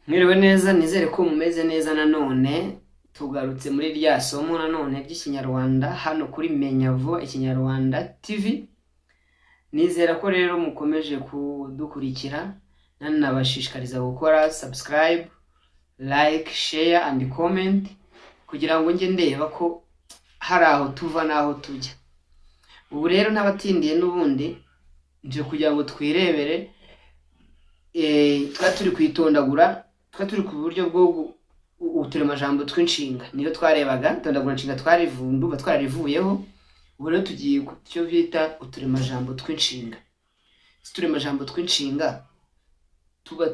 Mwiriwe neza, nizere ko mumeze neza. Nanone tugarutse muri rya somo nanone ry'Ikinyarwanda hano kuri Menya Vuba Ikinyarwanda TV. Nizera ko rero mukomeje kudukurikira, nanabashishikariza gukora subscribe, like, share and comment kugira ngo njye ndeba ko hari aho tuva n'aho tujya. Ubu rero ntabatindiye, n'ubundi nje kugira ngo twirebere twari turi kwitondagura, twari turi ku buryo bwo uturemajambo tw'inshinga, niyo twarebaga. Itondagura nshinga ndumva twararivuyeho. Ubu rero tugiye ku cyo bita uturemajambo tw'inshinga. Uturemajambo tw'inshinga tuba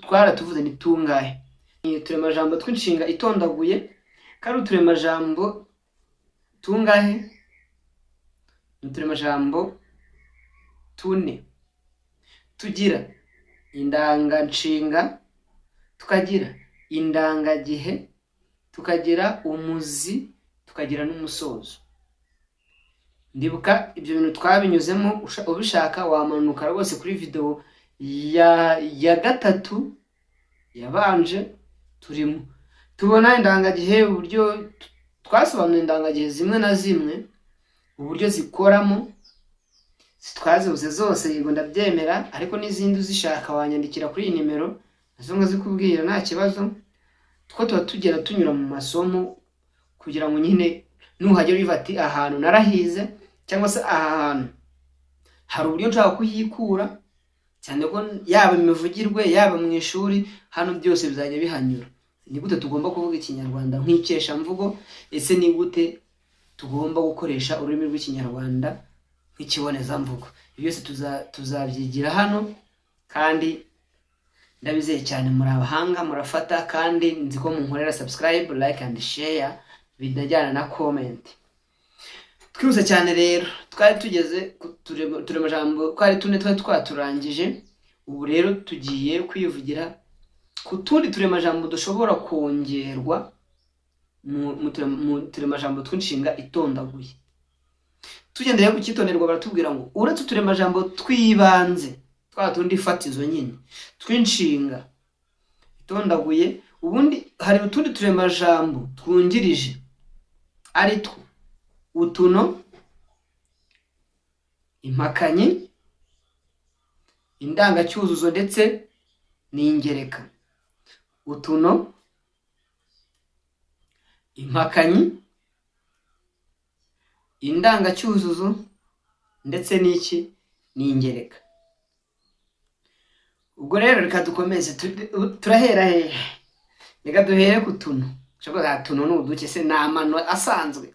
twaratuvuze ni tungahe? Ni uturemajambo tw'inshinga itondaguye kari uturemajambo tungahe? Ni uturemajambo tune. Tugira indanganshinga, tukagira indangagihe, tukagira umuzi, tukagira n'umusozo. Ndibuka ibyo bintu twabinyuzemo. Ubishaka wamanuka rwose kuri video ya gatatu yabanje. Turimo tubona indangagihe, uburyo twasobanuye indangagihe zimwe na zimwe, uburyo zikoramo. Twazibuze zose, yego ndabyemera, ariko n'izindi uzishaka wanyandikira kuri iyi nimero, nazo nkazikubwira, nta kibazo. Two tuba tugera tunyura mu masomo kugira ngo nyine nuhagera ubiva ati: "Ahantu narahize", cyangwa se "Aha hantu hari uburyo nshaka kuhikura", cyane ko yaba imivugirwe, yaba mu ishuri, hano byose bizajya bihanyura. Ni gute tugomba kuvuga Ikinyarwanda nk'ikeshamvugo? Ese ni gute tugomba gukoresha ururimi rw'Ikinyarwanda nk'ikibonezamvugo? Ibi byose tuzabyigira hano, kandi ndabizeye cyane muri abahanga, murafata, kandi nzi ko munkorera subscribe, like and share, binajyana na comment. Twihuse cyane rero, twari tugeze ku turemajambo twari tune, twari twaturangije. Ubu rero tugiye kwivugira ku tundi turemajambo dushobora kongerwa mu turemajambo tw'inshinga itondaguye. Tugendeye ku cyitonderwa, baratubwira ngo uretse uturemajambo tw'ibanze, twa tundi fatizo nyine tw'inshinga itondaguye, ubundi hari utundi turemajambo twungirije, ari two utuno, impakanyi, indangacyuzuzo ndetse n'ingereka. Utuno, impakanyi, indangacyuzuzo ndetse n'iki? N'ingereka. Ubwo rero reka dukomeze. Turahera hehe? Reka duhere ku tuno. Ushobora tuno ni uduke se? Ni amano asanzwe,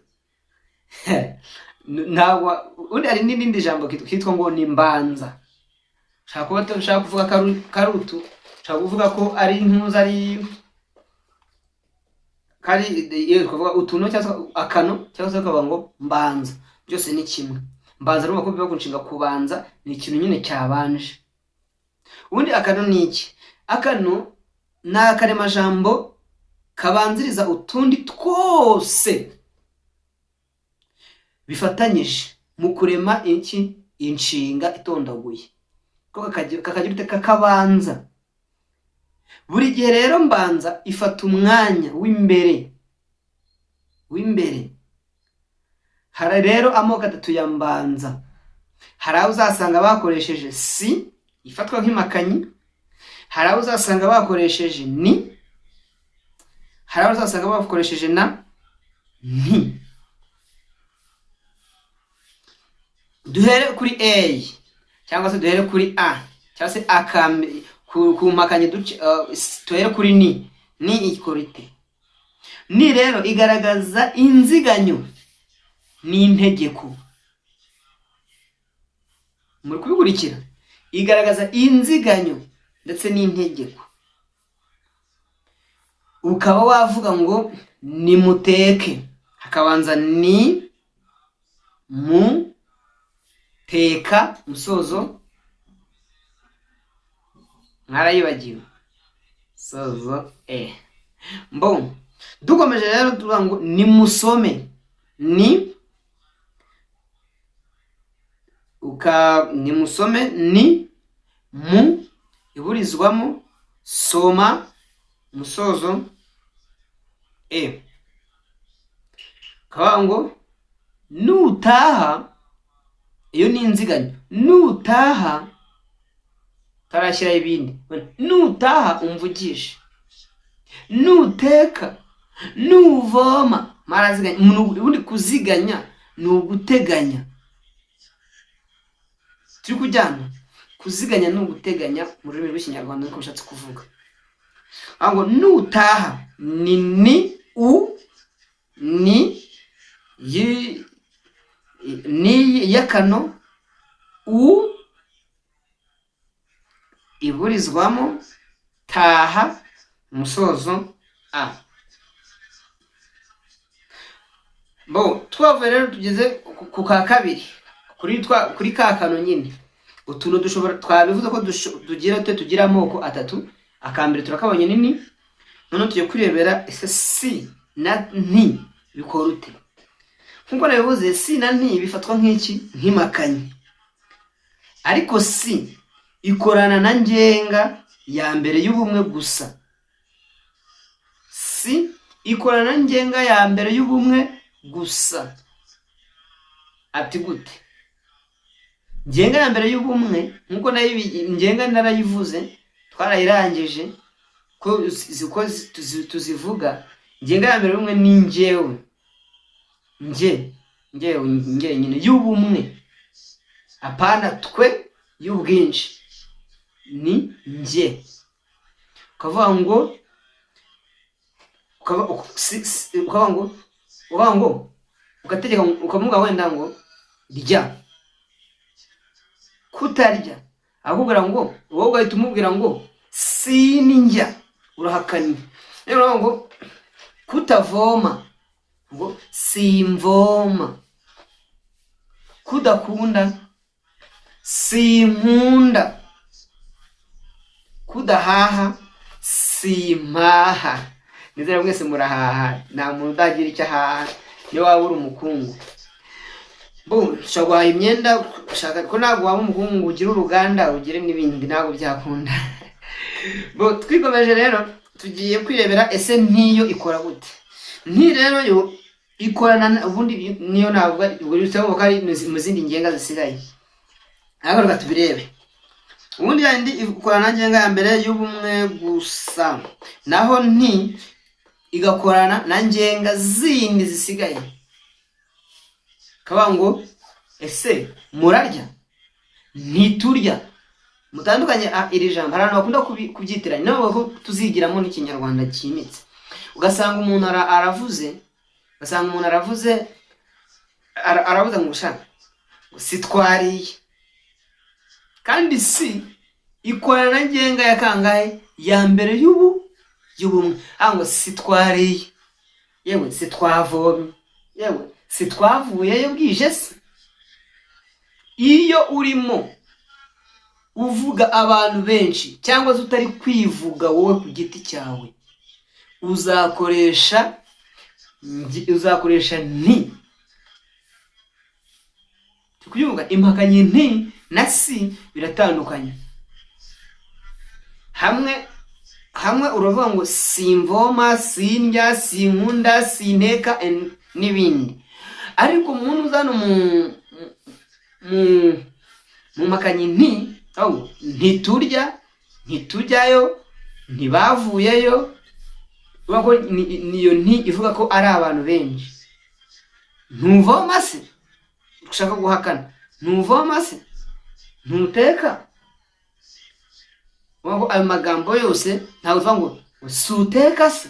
ntabwo undi. Hari n'irindi jambo kitwa ngo ni mbanza. Ushobora kuba ushaka kuvuga ko ari utu, ushobora kuvuga ko ari intuza, ari kari iyo twavuga utuno cyangwa se akano, cyangwa se ukavuga ngo mbanza, byose ni kimwe. Mbanza urumva ko biva ku nshinga kubanza, ni ikintu nyine cyabanje. Ubundi akano ni iki? Akano ni akaremajambo kabanziriza utundi twose bifatanyije mu kurema iki? Inshinga itondaguye. Ko kakagira ute? Kakabanza. Buri gihe rero mbanza ifata umwanya w'imbere. Hari rero amoko atatu ya mbanza. Hari aho uzasanga bakoresheje si, ifatwa nk'impakanyi, hari aho uzasanga bakoresheje ni, hari aho uzasanga bakoresheje na nti. Duhere kuri a, cyangwa se duhere kuri a, cyangwa se akambe ku mpakanyi duce, duhere kuri ni. Ni ikora ite? Ni rero igaragaza inziganyo n'integeko. Muri kubikurikira? Igaragaza inziganyo ndetse n'integeko. Ukaba wavuga ngo "nimuteke", hakabanza ni, mu, teka, musozo mwarayibagiwe, sozo e. Mbo dukomeje rero, tuvuga ngo "nimusome", ni uka nimusome, ni mu iburizwamo soma. Umusozo e. Kavuga ngo nutaha, iyo ni inziganyo. Nutaha utarashyiraho ibindi, nutaha umvugishe, nuteka, nuvoma, maraziganya. Ubundi kuziganya ni uguteganya. Turi kujyana? Kuziganya ni uguteganya mu rurimi rw'Ikinyarwanda, niko bishatse kuvuga. Aho ngo nutaha ni u ni yi ni y'akano u iburizwamo taha, umusozo a. Bo twavuye rero, tugeze ku ka kabiri, kuri ka kano nyine. Utuntu dushobora, twabivuze ko tugira twe tugira amoko atatu. Akambere turakabonye nini, noneho tugiye kwirebera ese si na nti bikora ute. Nkuko nabivuze, si na nti bifatwa nk'iki? Nk'imakanyi. Ariko si ikorana na ngenga ya mbere y'ubumwe gusa. Si ikorana na ngenga ya mbere y'ubumwe gusa. Ati gute? Ngenga ya mbere y'ubumwe, nkuko nayo ngenga narayivuze, twarayirangije ko ko tuzivuga. Ngenga ya mbere y'ubumwe ni njyewe, nge, njyewe njyenyine, y'ubumwe, apana twe y'ubwinshi, ni njye. Ukavuga ngo ukavuga ngo ugategeka, ukavuga wenda ngo rya, kutarya, akubwira ngo wowe ugahita umubwira ngo sininjya, urahakanye. Rero uravuga ngo kutavoma, ngo simvoma, kudakunda, sinkunda, kudahaha, simpaha. Nizere mwese murahaha, nta muntu utagira icyo ahaha niyo waba uri umukungu. Bo ushobora guhaha imyenda ushaka ko, ntabwo waba umukungu ngo ugire uruganda, ugire n'ibindi, ntabwo byakunda. Bo twikomeje rero, tugiye kwirebera ese ntiyo ikora gute. Nti rero yo ikorana ubundi niyo navuga ubwo ko ari mu zindi ngenga zisigaye, ariko reka tubirebe. Ubundi yandi ikorana na ngenga ya mbere y'ubumwe gusa, naho nti igakorana na ngenga zindi zisigaye. Kavuga ngo ese murarya? Ntiturya. Mutandukanye iri jambo, hari abantu bakunda kubyitiranya. Niyo bavuga ko tuzigiramo n'Ikinyarwanda cyimitse, ugasanga umuntu aravuze, ugasanga umuntu aravuze, aravuze ngo sha, ngo si twariye, kandi si ikorana na ngenga ya kangahe? Ya mbere y'ubumwe. Ah, ngo si twariye, yewe si twavomye, yewe si twavuyeyo bwije se. Iyo urimo uvuga abantu benshi cyangwa se utari kwivuga wowe ku giti cyawe, uzakoresha nti. Turi kubyumva? Impakanyi nti na si biratandukanye. Hamwe hamwe uravuga ngo simvoma, sindya, sinkunda, sinteka n'ibindi, ariko umuntu uzana mu makanyi nti, aho ntiturya, ntitujyayo, ntibavuyeyo, uvuga ko niyo nti ivuga ko ari abantu benshi. Ntuvoma se? Ushaka guhakana, ntuvoma se? Ntuteka? Uvuga ko ayo magambo yose ntabwo uvuga ngo suteka se,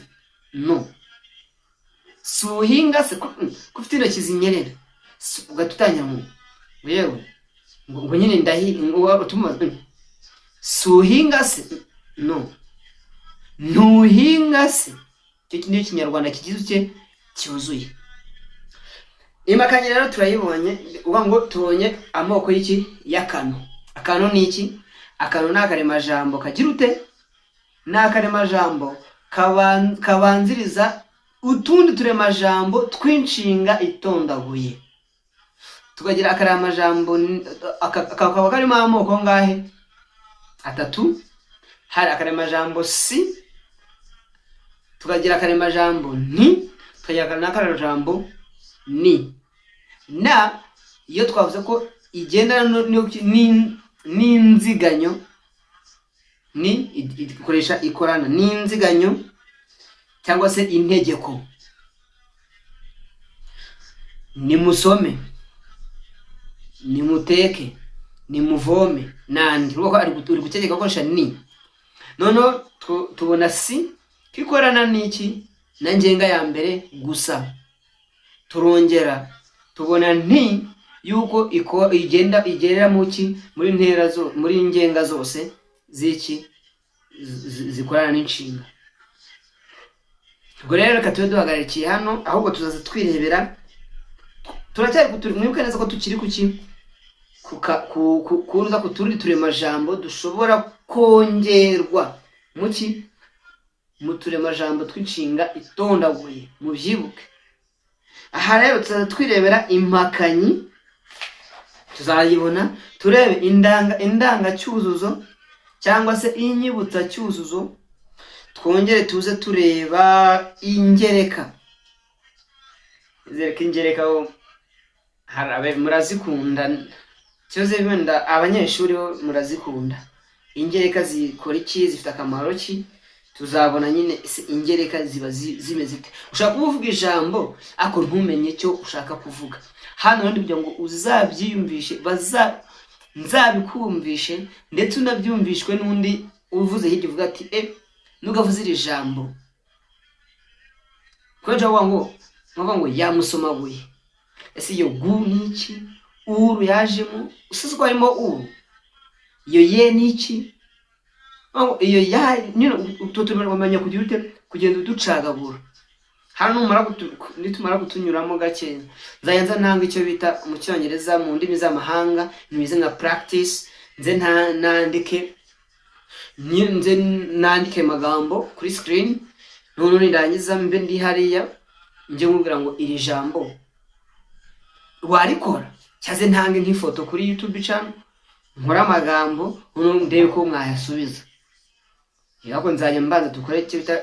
no suhinga se, ko ufite intoki zinyerera. Ugahita utangira ngo yewe ngo nyine ndahi ngo utumubaza suhinga se, no ntuhinga se. Icyo niyo Kinyarwanda kigize icye cyuzuye. Impakanyi rero turayibonye. Uvuga ngo tubonye amoko y'iki? Y'akano. Akano ni iki? Akano ni akaremajambo kagira ute? Ni akaremajambo kabanziriza utundi turemajambo tw'inshinga itondaguye. Tukagira akaremajambo kakaba karimo amoko ngahe? Atatu. Hari akaremajambo si. Tukagira akaremajambo nti, tukagira n'akaremajambo ni. Na iyo twavuze ko igendana n'inziganyo, ni ikoresha ikorana n'inziganyo cyangwa se integeko: nimusome, nimuteke, nimuvome nandi. Urumva ko uri gutegeka gukoresha ni. Noneho tubona si ko ikorana n'iki? Na ngenga ya mbere gusa. Turongera tubona nti yuko igenda igerera mu ki? Muri ntera zo, muri ngenga zose z'iki? Zikorana n'inshinga. Ubwo rero reka tube duhagarikiye hano, ahubwo tuzaza twirebera. Turacyari mwibuke neza ko tukiri kuki? Kuza ku tundi turemajambo dushobora kongerwa mu ki? Mu turemajambo tw'inshinga itondaguye, mubyibuke. Aha rero tuzaza twirebera impakanyi, tuzayibona, turebe indangacyuzuzo cyangwa se inyibutsacyuzuzo, twongere tuze tureba ingereka. Nizere ko ingereka ho hari murazikunda cyoze, wenda abanyeshuri bo murazikunda. Ingereka zikora iki? Zifite akamaro ki? Tuzabona nyine ese ingereka ziba zimeze zite. Ushobora kuba uvuga ijambo ariko ntumenye icyo ushaka kuvuga. Hano rero kugira ngo uzabyiyumvishe, baza nzabikumvishe, ndetse unabyumvishwe n'undi uvuze hirya, uvuga ati: "E, nubwo avuze iri jambo." Kubera bavuga ngo yamusomaguye, ese iyo gu ni iki? Uru yajemo usize ko harimo uru, iyo ye ni iki? Aho iyo ya nyine, utwo turimo kugira ute? Kugenda uducagagura. Hano nitumara kutunyuramo gake, nzajya nza ntanga icyo bita mu Cyongereza, mu ndimi z'amahanga bimeze nka practice. Nze nandike nze nandike amagambo kuri screen, noneho nindangiza mbe ndi hariya njye nkubwira ngo iri jambo warikora, cyangwa se ntange nk'ifoto kuri YouTube channel, nkore amagambo, noneho ndebe ko mwayasubiza. Ariko nzajya mbanza dukore icyo bita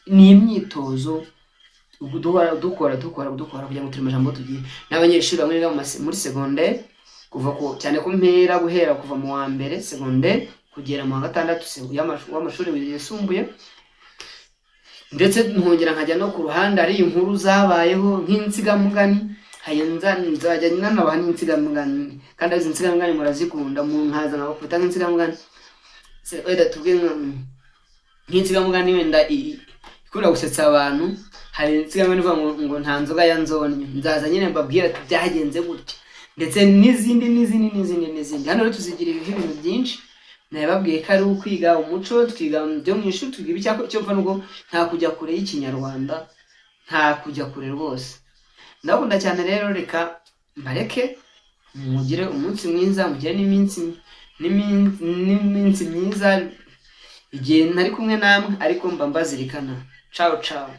ni imyitozo, duhora dukora, dukora, dukora kugira ngo turi amajambo tugiye n'abanyeshuri bamwe biga muri segonderi, kuva ku cyane ku mpera, guhera kuva mu wa mbere segonderi kugera mu wa gatandatu w'amashuri yisumbuye. Ndetse nkongera nkajya no ku ruhande, hari inkuru zabayeho nk'insigamugani, nzajya nanabaha n'insigamugani, kandi izi nsigamugani murazikunda, mu nkaza nkabakubita nk'insigamugani. Wenda tuvuge nk'insigamugani wenda ikunda gusetsa abantu. Hari insigamugani ivuga ngo "Nta nzoga ya nzonnyo". Nzaza nyine mbabwira ati byagenze gutya, ndetse n'izindi, n'izindi, n'izindi, n'izindi. Hano rero tuzigira ibintu byinshi. Nababwiye ko ari ukwiga umuco, twiga byo mu ishuri, twiga icyako icyo mva nuko nta kujya kure y'Ikinyarwanda, nta kujya kure rwose. Ndabakunda cyane rero, reka mbareke mugire umunsi mwiza, mugire n'iminsi myiza igihe ntari kumwe namwe, ariko mba mbazirikana. Ciao ciao.